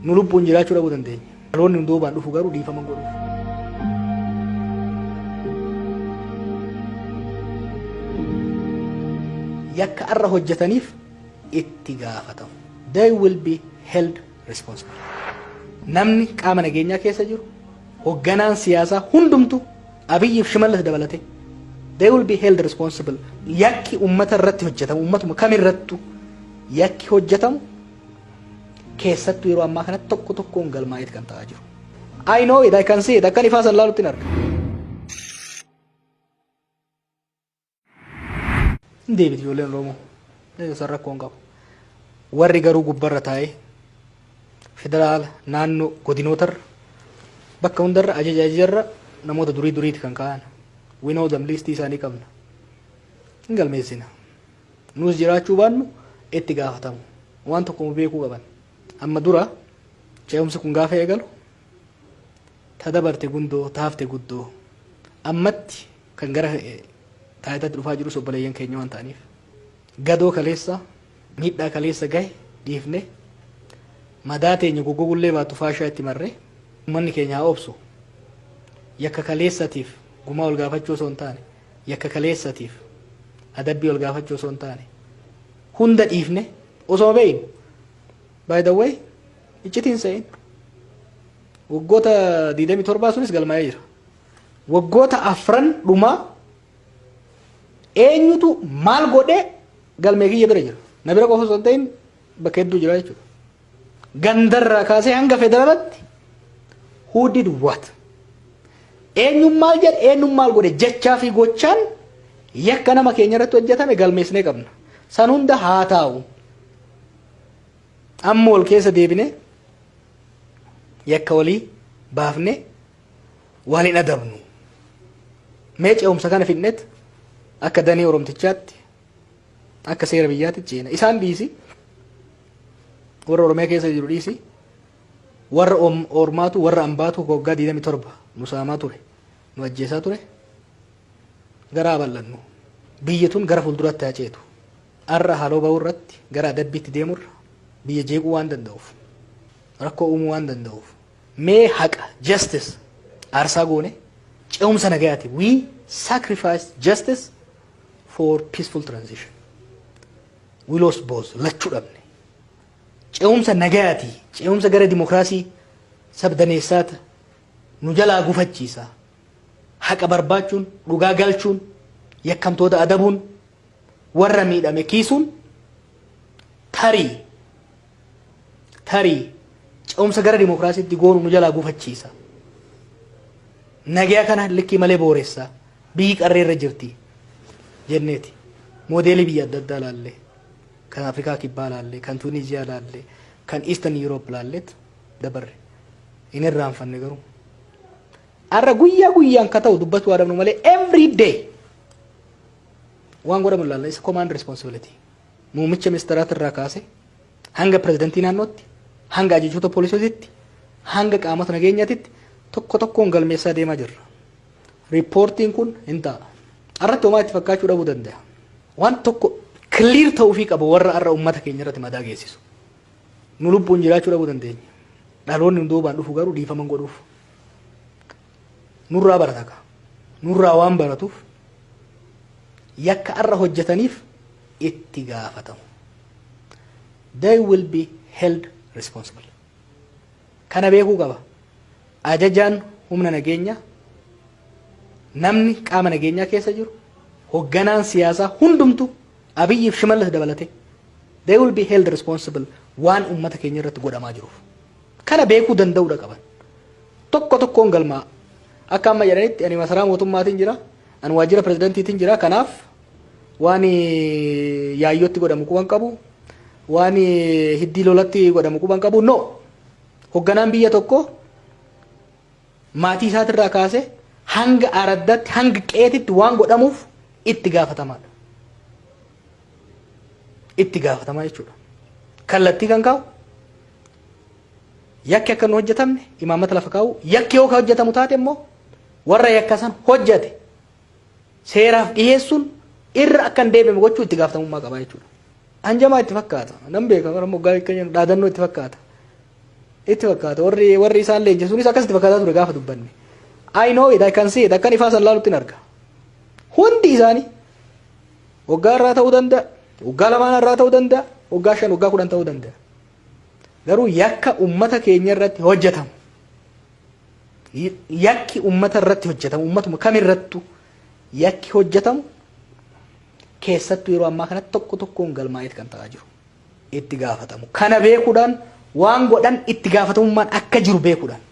Nu lubbuun jiraachuu dhabuu dandeenya. Dhaloonni nu duubaan dhufu garuu dhiifama hin godhuuf. Yakka arra hojjetaniif itti gaafatamu. They will be held responsible. Namni qaama nageenyaa keessa jiru, hogganaan siyaasaa hundumtu Abiyyiif Shimallis dabalatee they will be held responsible. Yakki ummata irratti hojjetamu, ummatuma kamirrattu yakki hojjetamu keessattuu yeroo ammaa kanatti tokko tokkoon galmaa'eet kan ta'aa jiru. I know it, I can see it, akkan ifaa san laalutti hin arga. Hin deebiti ijoolleen Oromoo. San rakkoo hin qabu. Warri garuu gubbarra taa'ee federaala, naannoo, godinootarra bakka hundarra ajaja ajajarra namoota durii duriiti kan kaa'an. We know them, liistii isaanii qabna. Hin galmeessina. Nus jiraachuu baannu itti gaafatamu. Waan tokko beekuu qaban. Amma dura ce'umsi kun gaafa eegalu ta dabarte gundoo ta hafte guddoo ammatti kan gara taayitaatti dhufaa jirus obboleeyyan keenya waan ta'aniif gadoo kaleessa miidhaa kaleessa gahe dhiifne madaa teenya goggogullee baattu faashaa itti marree uummanni keenya haa obsu. Yakka kaleessatiif gumaa ol gaafachuu osoo hin taane, yakka kaleessatiif adabbii ol gaafachuu osoo hin taane, hunda dhiifne osoo beeynu. By the way, iccitiin se'in waggoota 27 sunis galmaa'ee jira. Waggoota afran dhumaa eenyutu maal godhee galmee kiyya bira jira. Na bira qofa osoo hin ta'in bakka hedduu jira jechuudha. Gandarraa kaasee hanga federaalatti who did what? Eenyuun maal jedhe, eenyuun maal godhe, jechaa fi gochaan yakka nama keenya irratti hojjetame galmeessinee qabna. San hunda haa taa'u. Amma wal keessa deebinee yakka walii baafnee wal hin adabnu. Mee ce'umsa kana fidnet akka danee Oromtichaatti akka seera biyyaatti ceena. Isaan dhiisi, warra Oromiyaa keessa jiru dhiisi, warra ormaatu, warra ambaatu waggaa 27 nu saamaa ture, nu ajjeesaa ture, garaa bal'annu. Biyyi tun gara fuulduraatti haa ceetu. Arra haaloo ba'uu irratti gara adabbiitti deemurra biyya jeequu waan danda'uuf, rakkoo uumuu waan danda'uuf, mee haqa, justice, aarsaa goone ce'umsa nagayaati. We sacrifice justice for peaceful transition. We lost both, lachuu dhabne. Ce'umsa nagayaati, ce'umsa gara dimokiraasii sabdaneessaata nu jalaa gufachiisa. Haqa barbaachuun, dhugaa galchuun, yakkamtoota adabuun, warra miidhame kiisuun tarii tarii ce'umsa gara dimokiraasiitti goonu nu jalaa gufachiisa. Nagaya kana likkii malee booressa. Biyyi qarree irra jirti jenneeti. Moodeelii biyya adda addaa laallee, kan Afrikaa Kibbaa laallee, kan Tuuniziyaa laallee, kan Eastern Europe laalleet dabarre. Hin irraanfanne garuu. Har'a guyyaa guyyaan ka ta'u dubbachuu adabnu malee every day waan godhamu ilaalla, isa command responsibility. Muummicha ministeeraati irraa kaase hanga pirezidantii naannootti, hanga ajajoota poolisiitti, hanga qaamota nageenyaatitti tokko tokkoon galmeessaa deemaa jirra. Riippoortiin kun hin ta'a. Har'atti homaa itti fakkaachuu dhabuu danda'a. Waan tokko clear ta'uufii qaba warra har'a uummata keenya irratti madaa geessisu. Nu lubbuun jiraachuu dhabuu dandeenya. Dhaloonni nu duubaan dhufu garuu dhiifama hin godhuuf. Nurraa barata ka. Nurraa waan baratuuf yakka har'a hojjetaniif itti gaafatamu. They will be held responsible. Kana beekuu qaba. Ajajaan humna nageenyaa, namni qaama nageenyaa keessa jiru, hogganaan siyaasaa hundumtu Abiyyiif Shimallis dabalatee they will be held responsible waan uummata keenya irratti godhamaa jiruuf. Kana beekuu danda'uudha qaban. Tokko tokkoon galmaa. Akka amma jedhanitti ani masaraa mootummaatiin jira, ani waajjira pirezidantiitiin jira, kanaaf waan Yaayyootti godhamu quban qabu, waan Hiddii Lolatti godhamu quban qabu, no. Hogganaan biyya tokko maatii isaatirraa kaasee hanga araddaatti, hanga qeetitti waan godhamuuf itti gaafatamaadha. Itti gaafatamaa jechuudha. Kallattii kan kaa'u, yakki akka hin hojjetamne imaammata lafa kaa'u, yakki yoo ka hojjetamu taate immoo warra yakka san hojjete seeraaf dhiyeessuun irra akka hin deebine gochuu itti gaafatamummaa qaba jechuudha. Hanjamaa itti fakkaata. Nan beeka, bara moggaa akka jennu dhaadannoo itti fakkaata. Itti fakkaata. Warri isaan leenjisuunis akkasitti fakkaataa ture gaafa dubbanne. I know it, I can see it, akkan ifaa san laalutti hin arga. Hundi isaanii waggaa irraa ta'uu danda'a, waggaa lamaan irraa ta'uu danda'a, waggaa 5, waggaa 10 ta'uu danda'a. Garuu yakka ummata keenya irratti hojjetamu, yakki ummata irratti hojjetamu, ummatuma kamirrattu yakki hojjetamu, keessattuu yeroo ammaa kanatti tokko tokkoon galmaa'eet kan ta'aa jiru. Itti gaafatamu. Kana beekuudhaan, waan godhan itti gaafatamummaan akka jiru beekuudhaan.